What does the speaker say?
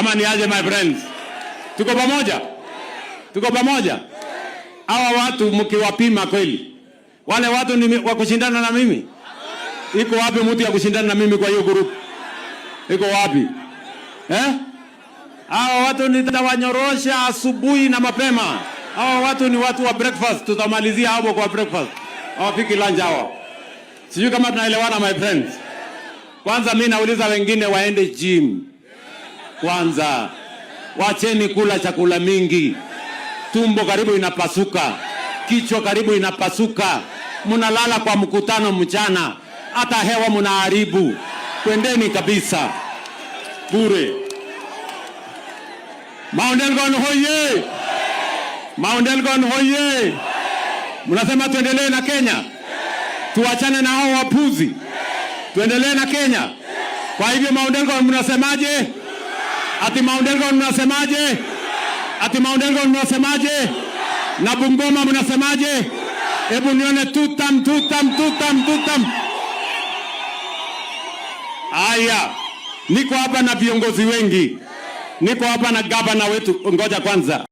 Ama ni aje, my friends? Tuko pamoja? Tuko pamoja? Hawa watu mkiwapima kweli, wale watu ni wa kushindana na mimi? Iko wapi mtu ya kushindana na mimi kwa hiyo group? Iko wapi? Eh? Hawa watu nitawanyorosha asubuhi na mapema. Hawa watu ni watu wa breakfast, tutamalizia hapo kwa breakfast. Hawafiki lunch hawa. Sijui kama tunaelewana, my friends. Kwanza mi nauliza wengine waende gym kwanza, wacheni kula chakula mingi, tumbo karibu inapasuka, kichwa karibu inapasuka, mnalala kwa mkutano mchana, hata hewa mnaharibu. Kwendeni kabisa bure. Mount Elgon hoye! Mount Elgon hoye! Mnasema tuendelee na Kenya, tuachane na hao wapuzi, tuendelee na Kenya. Kwa hivyo Mount Elgon mnasemaje? Ati Mount Elgon mnasemaje? Ati Mount Elgon mnasemaje? Na Bungoma mnasemaje? Hebu nione tutam, tutam, tutam, tutam. Aya, niko hapa na viongozi wengi, niko hapa na gavana wetu. Ngoja kwanza.